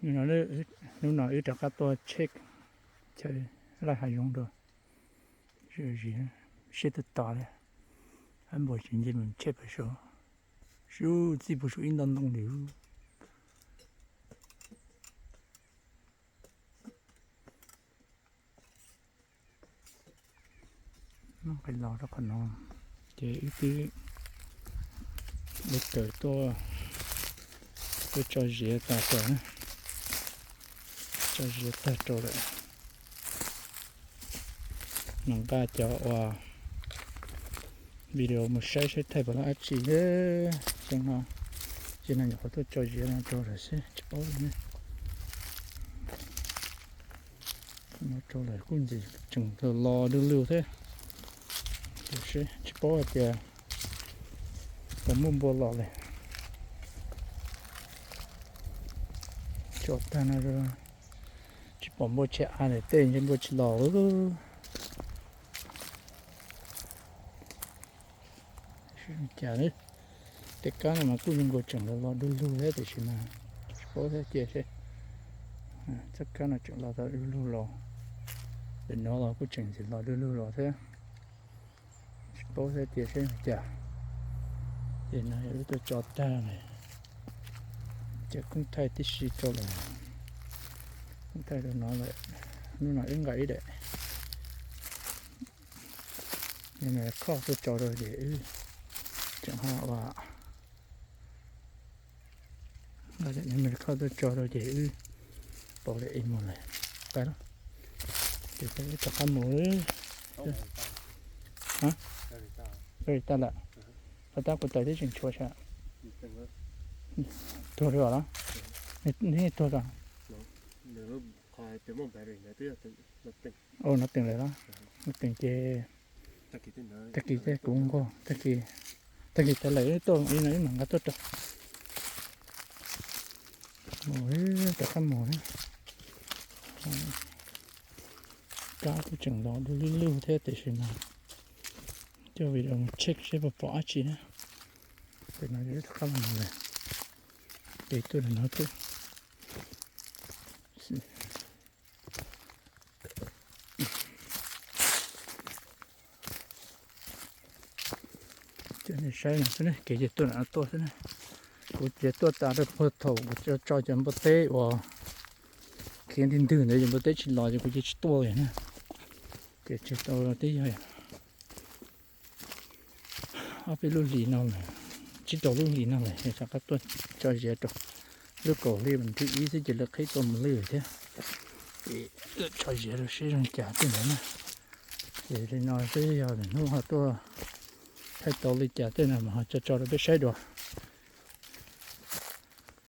Hnub no wb rov qab tuaj check chaw laij hav zoov dua. Siab tag tag li, hab npua tsis nce mus check pem saud, sub txij puag saum ib nta ntoo li. Noj qe los rau qhov no, ces wb twb li kawm tuaj, tuaj tso ziav tag rau, tso ziav tag rau lawm. Nws nqa cov uas video mus saib saib thaij puas tau dab tsi. Xyoo no, xyoo no nyuam qhuav tuaj tso ziav no rau lawm xwb tsis paub li ne. No rau lawm kuj ntxim tseem los du lug thiab, tiam sis tsis paub hais tias puas muaj npua los li. Tso tag no tsis pom npua tshiab av ntawm tej, ntshe npua tsis los lawm. Cas tej kab no mas kuj zoo nkaus tseem los los du lug thiab tiam sis mas tsis paub thiab cia seb. Txoj kab no tseem los tau du lug los, ntawm no los kuj tseem ntxim los du lug los thiab. Tsis paub thiab cia seb cas. Ces no yog wb tuaj tso tag lawm, ces koob thaij tib si rau lawm. Koob thaij rau no lawm, hnub no wb nqa ib daim memory card tuaj tso rau ces wb tseem ho ua, nqa daim memory card tuaj tso rau ces wb pauv daim email lawm. Pab, ces peb rov qab mus. Peb tag lawm, pab tab kuv tawm tib tseem tshuav sas. Tuag li los? Tuag tag. Au, no teem lawm los? No teem ces tag kis thiab kuv nqog, tag kis tag lawm wb tuaj ib no wb mam nqa tuaj rau. Mus, rov qab mus na. Kab kuj tseem los du lug lug thiab tiam sis mas coj video mus check seb puas pom dab tsi na. Ces no rov qab mus lawm, ces tuaj no tuaj. Coj nej saib no xwb ne, kev ces tuaj nram no tuaj xwb ne. Kuv ces tuaj tas rau puag thaum kuv tso cov npua teb uas khiav ntig ntwg ntawd ces npua teb tsis los ces kuv ces tsis tuaj li na. Ces tseg tau twb yog ob peb lub hlis no lawm, tsib rau lub hlis no lawm es rov qab tuaj tso ziav rau. Lub kaum hli nthib ib xwb ces lawv qhib tuaj mus lwj thiab. Tso ziav rau seb zoo cas tej ntawd na. Ces li no xwb, yog lwm hnub ho tuaj thaij tau li cas tej no mas ho tso tso rau peb saib dua.